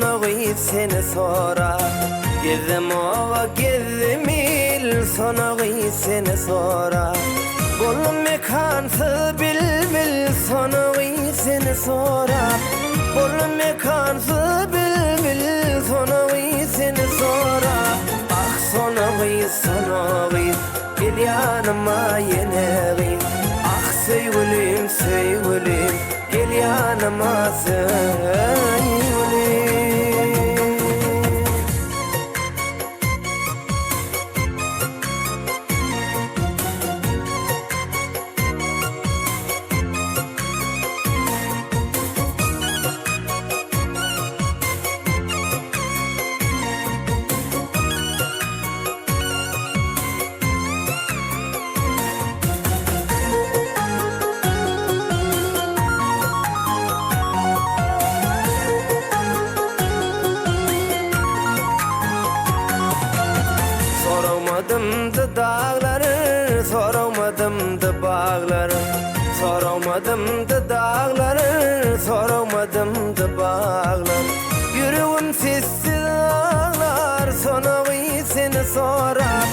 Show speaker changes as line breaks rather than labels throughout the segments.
Sona gyz seni sorap. Gezdim oba gezdim il Sona gyz seni sorap. Boldum mekansyz bilbil Sona gyz seni sorap. Boldum mekansyz bilbil Sona gyz seni sorap. Ah Sona gyz Sona gyz Gel ýanyma ýene gyz. Ah söýgülim söýgülim Gel ýanyma söýgülim. Soragmadymdy daglary, soragmadymdy baglary. Soragmadymdy daglary, soragmadymdy baglary. Ýüregim sessiz aglar, sonagy seni sorap.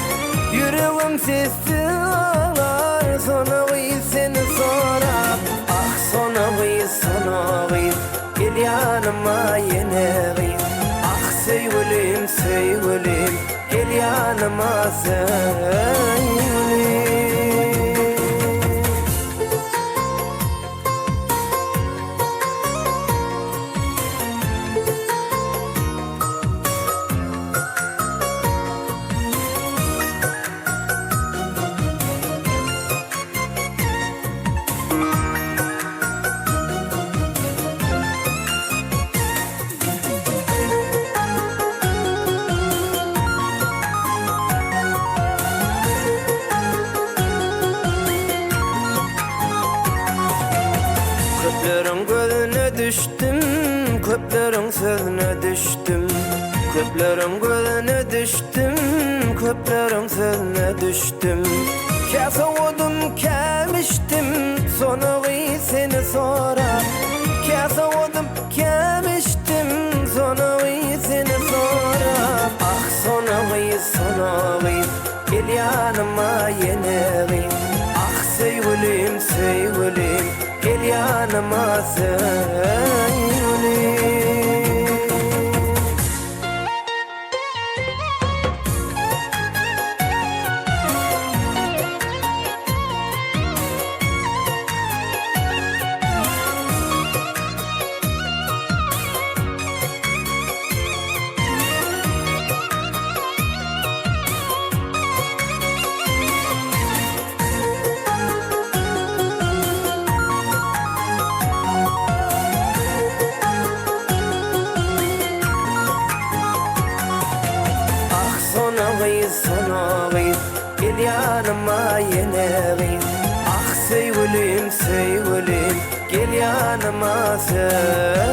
Ýüregim sessiz aglar, sonagy seni sorap. Ah, sonagy, sonagy, gel ýanyma ýene gyz. Ah, söýgülim, söýgülim, gel ýanyma söýgülim. Köpleriň gözüne düşdüm, köpleriň sözüne düşdüm. Köpleriň gözüne düşdüm, köpleriň sözüne düşdüm. Kä sowadym, käm içdim, sonagy seni sorap. Kä sowadym, käm içdim, sonagy seni sorap. Ah, sonagy, sonagy, gel ýanyma ýene gyz. Ah, söýgülim, söýgülim, gel ýanyma söýgülim. Ah, sona gyz, sona gyz, gel ýanyma ýene gyz. Ah, söýgülim, söýgülim, gel ýanyma söýgülim.